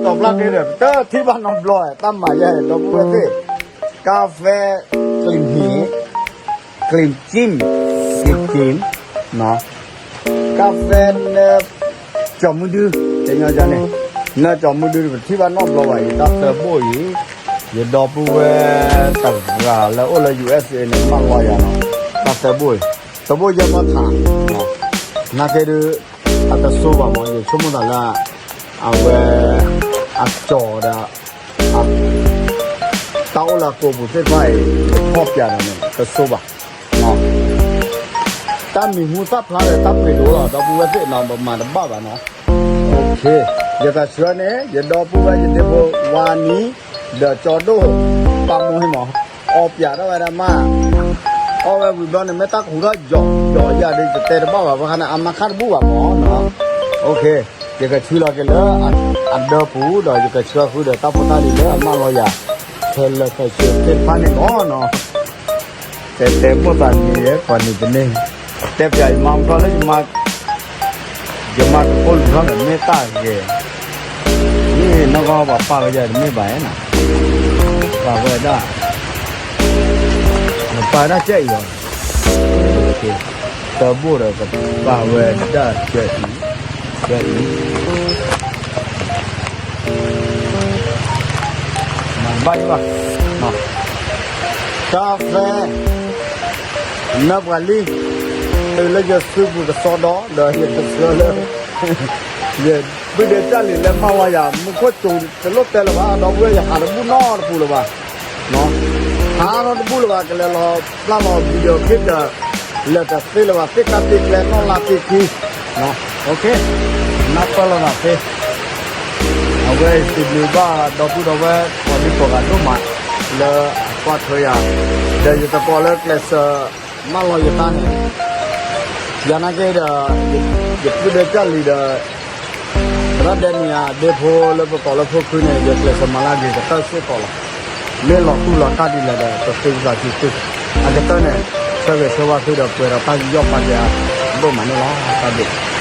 စီၤပျၢ်တ့ဒီး တထံၣ်ဘၣ်နီတဘျီ တၢ်မၤယဲၢ်ဒီပုၢ်ဝဲၢ်သ့ၣ်, ကါဖဲ ကလံၤမ့ၢ် ကလံၤကံၢ် ကလံၤကံၢ် ကါဖဲနၢ ကၠီၤမုၢ်ဒု တညီန့ၣ်, နၢကၠီၤမုၢ်ဒု ပထံၣ်ဘၣ်နီတဘျီဘၣ်အံၤ တၢ်သၢဘိၣ်အံၤ, ယဒီပုၢ်ဝဲၢ်တဂၤလၢအိၣ်လၢ ယူၣ်အၢၣ်စ့ န့ၣ် မၢလီၤယၤနီၤ, တၢ်သၢဘိၣ်အံၤ, သၢဘိၣ်ယဲၢ်မီၢ်ထး, နာ်က့ဒုး အတဆိဘၣ်မး ယဆိကမိၣ်သးလၢ အဝဲ အကၠီၤဒီး တၢ်အိၣ်လၢအကိာ်ပူၤသ့ၣ်တဖၣ်အံၤ ယထီၣ်ပျးဒီးန့ၣ် တဆိဘၣ်. တၢ်မံၤဟူသၣ်ဖျါဒီးတၢ်ပှ့ၤဒိၣ်လီၤ ဒီပုၢ်ဝဲၢ်သ့ၣ်နီၤ ပမၤတဘၣ်ဘၣ်နီၤ. ယကဆှၢန့ၣ် ယဒီပုၢ်ဝဲၢ်ယဒ့ဖိ ဝါနံၤ ဒီးကၠီဒိၣ် ပာ်မူဟ့ၣ်မး အီပျးထီၣ်ဝဲဒၣ်မး, အီဝဲဝံၤဘျီန့ၣ် မ့ၢ်တၢ်ကဟူထီၣ်ယီၤယီၤယၤဒီး ယတဲတဘၣ်ဘၣ် ဘၣ်ဃးန့ၣ် အမါခါတဘူၣ်ဘၣ်မးနီၤ. ယကဆှၢလီၤက့ၤလၢအဒၢပူၤဒီး ယကဆှၢဃုာ်ဒီးတၢ်ဖိတၢ်လံၤလၢအမၢလီၤယၤ ခဲလၢာ်ခဲဆ့သ့ၣ်တဖၣ်န့ၣ်လီၤနီၤ. တဲတဲမိၣ်သးန့ၣ် ပှၤန့ၣ်တန့ၢ်, တဲပျးယမါမုၢ်ထီၣ်လၢယမါ ယမါကကိၣ်လူၤထီၣ်န့ၣ် မ့ၢ်တၢ်ဂ့ၤ, မ့ၢ်နီၢ်ကီၢ်ပှၤပာ်ဝဲယၤတမ့ၢ်ဘၣ်နီၤ, ပာ်ဝဲဒၣ်, ပာ်ဝဲဒၣ်ကဲအံၤလီၤ, တၢ်ဘိၣ်ဒီးကပာ်ဝဲဒၣ်ကဲအံၤ, ကဲအံၤ မၤဘၣ်ယဘၣ်, တၢ်ဖဲ နၢပှၤလံ, တုၤလၢယစုပူၤကစီဒီး ဒီးယကဆှၢလၢ ယပုၢ်ဒ့တၢ်လံၤလၢမၢလီၤယၤ မူခိၣ်စူၤတလိၣ်တဲလၢၤဘၣ် ဒီပုၢ်ဝဲၢ် ယဟးတဘူၣ်နီတပူၤလၢၤဘၣ်, ဟးနီတဘူၣ်လၢၤဘၣ် ကလဲၤလီၤပျၢ်လီၤ video clip ဒီး လဲၤတသ့လၢၤဘၣ် သ့ၣ်ကါသ့ၣ်ကျဲ နီၢ်လါသ့ၣ်ခံ နၢ်ပၢၢ်လိာ်သးသ့, အဝဲစံးဘျုးဘၣ်ဒီပုၢ်ဒီဝဲၢ် ကိးဒံကိးဂၤဒိၣ်မး လၢအကွၢ်ထွဲယၤ, ဒီးယသကိးလၢကျဲးစၢးမၢလီၤယသးန့ၣ်, ယနာ်က့ဒီး ယပုၢ်ဒ့တၢ်လံၤဒီး သရၣ်ဒဲနံၤယၤဒ့ဖိလၢပကိးလၢဖိခွါန့ၣ် ယကျဲးစၢးမၤလၢအဂ့ၤကတၢၢ်စ့ၢ်ကီးလီၤ. မ့ၢ်လီၤတူၢ်လီၤကာ်ဒ်လဲၣ်ဒီး ပဃ့ပသးစူၤသု, အကတၢၢ်န့ၣ် ဆၢဂ့ၤဆၢဝါသုဒီး ပှဲၤဒီးတၢ်ယူးယီၣ်ပာ်ကဲအါ ဒိၣ်မးန့ၣ်လီၤ. တၢ်ဘျုး